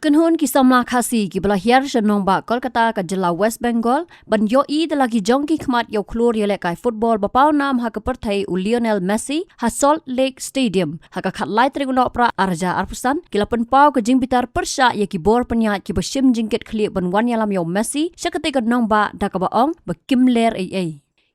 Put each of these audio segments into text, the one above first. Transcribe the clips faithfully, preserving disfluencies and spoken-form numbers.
Kynhun ki samla Khasi kiba la hiar sha nongbah Kolkata ka jylla West Bengal ban ïohi da la ki jong ki khmat ïa u khlur ïalehkai football ba paw nam ha ka pyrthei u Lionel Messi ha Salt Lake Stadium ha ka khatlai tarik u Nohprah arhajar arphew san ki la pynpaw ka jingbitar pyrshah ïa ki bor pynïaid kiba shim jingkitkhlieh ban wan ïalam ïa u Messi sha katei ka nongbah da kaba ong ba kim ler ei ei.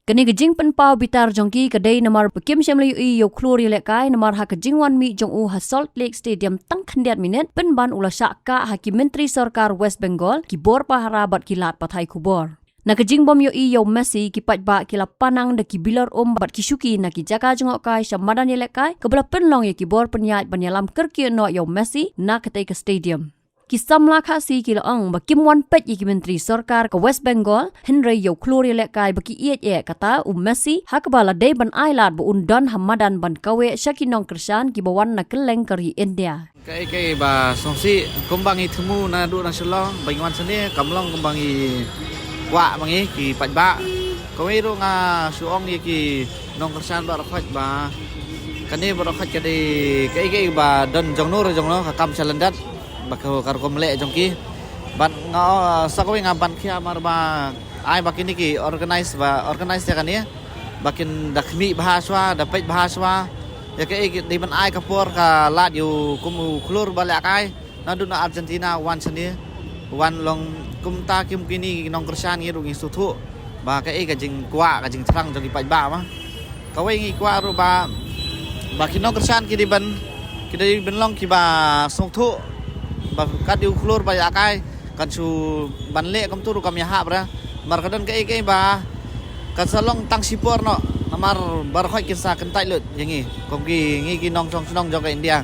Kane ka jingpynpaw bitar jong ki ka dei namar ba kim shym la ïohi ïa u khlur ïalehkai namar ha ka jingwan mih jong u ha Salt Lake Stadium tang khyndiat minit pynban u la shah kah ha ki myntri sorkar West Bengal, ki bor pahara bad ki lad pathai khubor. Na ka jingbym ïohi ïa u Messi ki paidbah ki la panang da ki bilor um bad ki shuki na ki jaka jngohkai sha madan ïalehkai kaba la pynlong ïa ki bor pynïaid ban ïalam kyrkieh noh ïa u Messi na katei ka stadium. Ki samla Khasi ki la ong ba kim wan peit ïa ki myntri sorkar ka West Bengal, hynrei ïa u khlur ïalehkai ba ki ïeit eh kata u Messi ha kaba la dei ban ai lad ba un don ha madan ban kaweh sha ki nongkyrshan kiba wan na kylleng ka ri India. Kaei kaei ba sngewsih kumba ngi thmu naduh na Shillong ba ngi wan shane kam long kumba ngi kwah ma ngi ki paidbah. Kawei ruh nga shu ong ïa ki nongkyrshan baroh khoit ba kane baroh khoit ka dei kaei kaei ba don jong no re jong no ka kam shalyndet ba ka ka rukom leh jong ki. Ban nga sa kawei nga ban khia mar ba ai ba kine ki organize ba organize ïa kane ba kin da khmih bha shwa da peit bha shwa ïa kaei dei ban ai ka por ka lad ïa u kum u khlur ba lehkai. Naduh na Argentina wan shane wan long kumta kim kine ki nongkyrshan ngi ruh ngi sngewthuh ba kaei ka jingkwah ka jingthrang jong ki paidbah ma. Kawei ngi kwah ruh ba ba ki nongkyrshan ki dei ban ki dei ban long kiba sngewthuh ba kat ïa u khlur ba ïalehkai kan shu ban leh kumtu ruh kam ïahap re. Mar ka don kaei kaei ba kan sa long tang shipor noh namar baroh khoit kin sa kyntait lut ïa ngi kum ki ngi ki nongshong shnong jong ka India.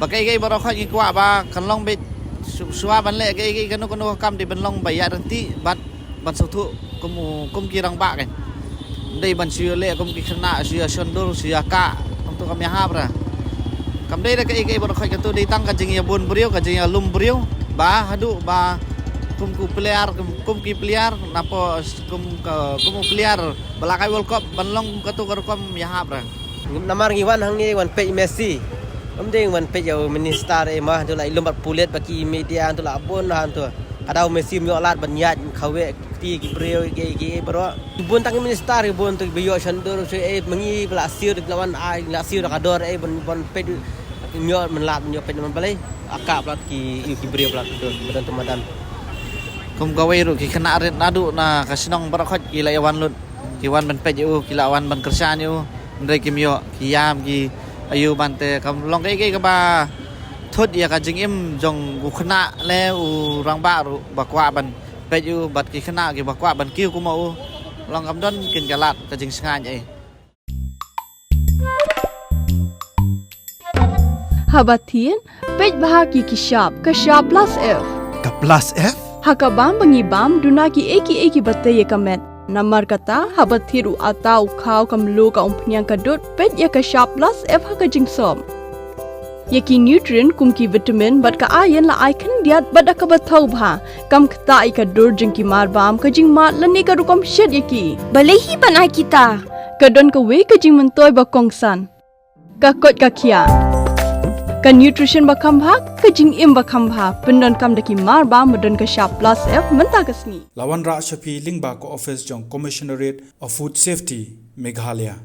Ba kaei kaei baroh khoit ngi kwah ba kan long beit shu- shuwa ban leh kaei kaei kano kano ka kam dei ban long ba ïaid ryntih bad ban sngewthuh kum u- kum ki rangbah kan. Dei ban shu ïa leh kum ki khynnah shu ïa shon dur shu ïa kah kumtu kam ïahap re. Kam dei da kaei kaei baroh khoit katu dei tang ka jingïabun briew ka jingïalum briew ba haduh ba kum ku player kum, kum ki player napo kum ka kum u player ba la kai World Cup ban long katu ka rukom ïahap re. Namar ngi wan hangne wan peit Messi. Ym dei wan peit ïa u minister eh ma, tu la i lum bad pulit bad ki media tu la bun ha tu. Ka dei u Messi ym ïoh lad ban ïaid kaweh kti ki briew ki ki baroh. Bun tang ki minister bun tu ba ïoh shon dur shu eh ma ngi ba la siew la wan ai la siew da ka dor eh ban ban peit ym ïoh ban lad ban ïoh peit man balei. Aka bad ki ïa ki briew bad tu madan tu madan. Kum kawei ruh ki khynnah rit naduh na ka shnong baroh khoit ki la ïa wan lut. Ki wan ban peit ïa u, ki la wan ban kyrshan ïa u, hynrei kim ïoh, ki ïam ki ayu ban te kam long kaei kaei kaba thut ïa ka jingim jong u khynnah le u rangbah ruh ba kwah ban peit ïa u bad ki khynnah kiba kwah ban kiew kum ma u. Long kam don kin ka lad ka jingshngaiñ ei. Haba thied, peit bha ki ki shap, ka shap plus F. Ka plus F? Ha ka bam ba ngi bam, duna ki ei ki ei kiba tei ïa ka met. Namar kata, haba thied u ata u khaw ka mluh ka umphniang ka dud, peit ïa ka shap plus F ha ka jingsop. Ïa ki nutrient kum ki vitamin bad ka iron la ai khyndiat bad da kaba thaw bha. Kam ktah ïa ka dur jong ki mar bam ka jingmad lane ka rukom shet ïa ki. Balei hi ban ai kita? Ka don kawei ka jingmyntoi ba kongsan. Ka koit ka khiah. Ka nutrition ba kham bha, ka jingim ba kham bha. Pyndonkam da ki mar bam ba don ka shap plus F mynta ka sngi. La wanrah sha phi lyngba ka office jong Commissionerate of Food Safety, Meghalaya.